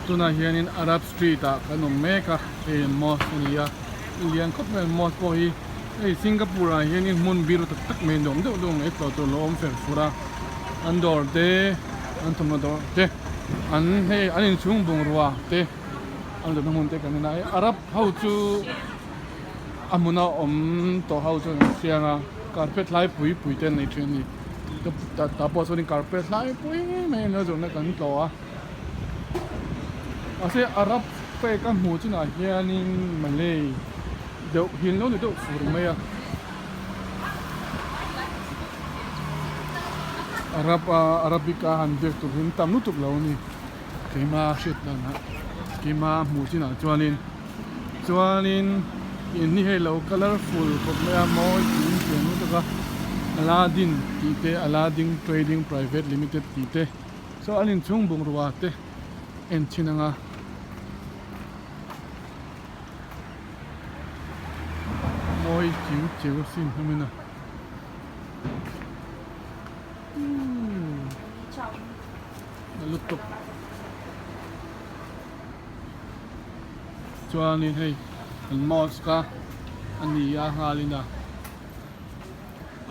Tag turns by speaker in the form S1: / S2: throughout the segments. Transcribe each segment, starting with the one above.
S1: Tunah hianin Arab street ah kan awm mek a, hei mosque a ni a, lian khawp mai mosque pawh hi hei Singapore ah hianin hmun biru tak tak mai nuam deuh deuh mai tlawh tur lo awm fer fur a, an dawr te an thawmhnaw dawr te an hei an inchhung bungrua te an zawrhna hmun te kan en a, hei Arab ho chu a hmuna awm tawh ho chuan an hriang a, carpet hlai pui pui te an nei thin a ni tah pawh chuanin carpet hlai pui mai an lo zawrhna kan tlawh a. Mahse Arab flag a hmuh chinah hianin Malay deuh hi an lo ni deuh fur mai a. Arab a Arabic a han biak tur hi an tam lutuk lo a ni. Keima hriat danah keima hmuh chinah chuanin chuanin in hi hei lo colourful khawp mai a mawi tiin pian lutuk a Aladdin tih te Aladdin trading private limited tih te. Saw an inchhung bungrua te en thin anga mawi chiu chiu sin hlawmin a lutuk chuanin hei an mosque a ani a nghalin a.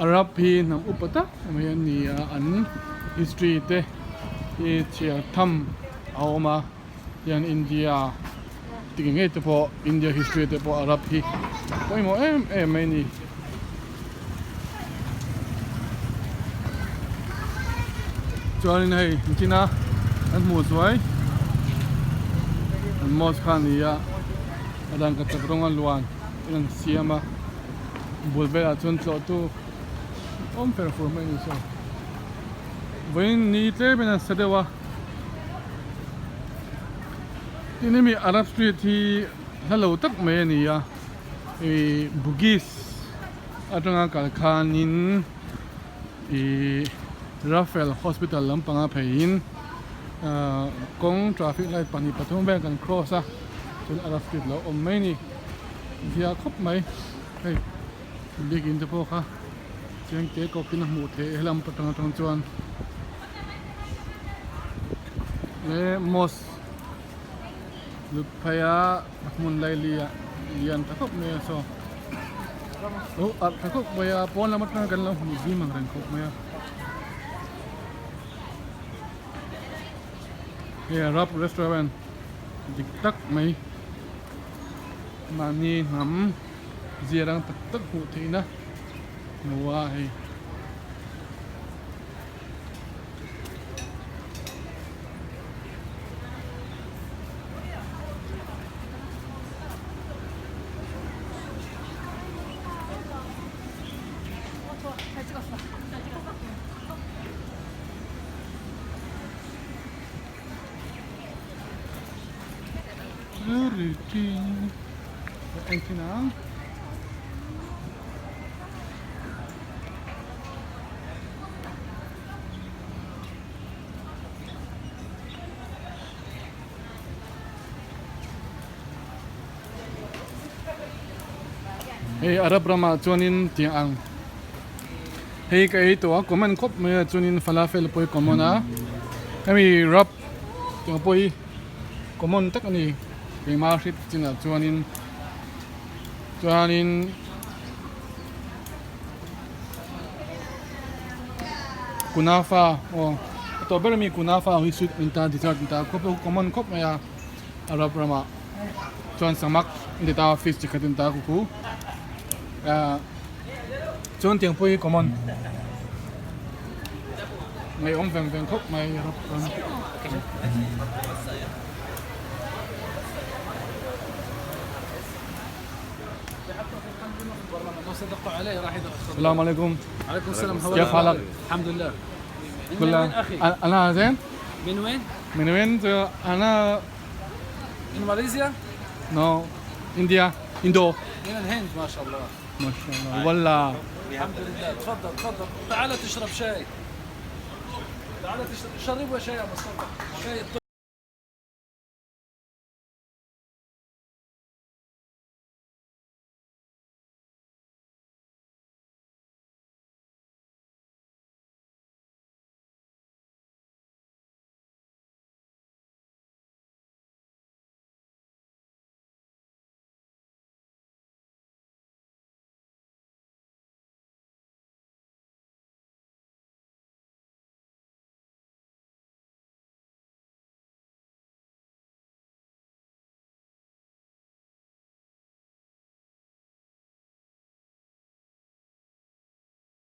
S1: Arab hi hnam upa tak mai an ni a an history te hi chhiar tham a awm a hian India ti ngei ngei te pawh India history te pawh Arab hi pawimawh em em mai a ni. Chuanin hei nichina an hmuh zuai an mosque kha a ni a a rangkachak rawnga luan in an siam a. Bul velah chuan tlawh tu awm fer fur mai a ni saw. Vawiin ni tlem in an sa deuh a. Tin hemi Arab street hi hla lo tak mai a ni a. Ih Bugis atanga kal khanin ih Raffle hospital lampanga pheiin ah kawng traffic light pahnih pathum vel kan cross a chuan Arab street lo awm mai a ni. Zia khawp mai hei biakin te pawh kha cheng te kawp in a hmuh theih helam atang atang chuan leh mosque lut phei a hmun laili ah lian tha khawp mai a saw lo alh tha khawp mai a pawn lam atang kan lo hmuh zim ang reng khawp mai a hei arab restaurant dik tak mai. Mahni hnam zir ang tak tak hmuh theihna hmu a hei. Hei Arab ramah chuanin tiang ang hei ka ei tawh a common khawp mai a chuanin falafel pawh hi common a hemi wrap tiang pawh hi common tak a ni keimah hriat chinah chuanin chuanin kunafa aw a tawp ber ami kunafa hi sweet an ta dessert an ta khawp a common khawp mai a Arab ramah chuan samak an ti ta fish chi khat an ta ku khu ah chuan tiang pawh hi common Ngaihawm veng veng khawp mai rawp ram. السلام عليكم
S2: عليكم السلام
S1: كيف حالك؟
S2: الحمد لله من
S1: كلها
S2: وين اخي؟
S1: انا زين
S2: من وين؟
S1: من وين انا
S2: من ماليزيا؟
S1: نو انديا اندو
S2: من الهند ما شاء الله
S1: ما شاء الله ولا
S2: الحمد لله تفضل تفضل تعال تشرب شاي تعال تشرب شربوا شاي يا مصطفى شاي التركي.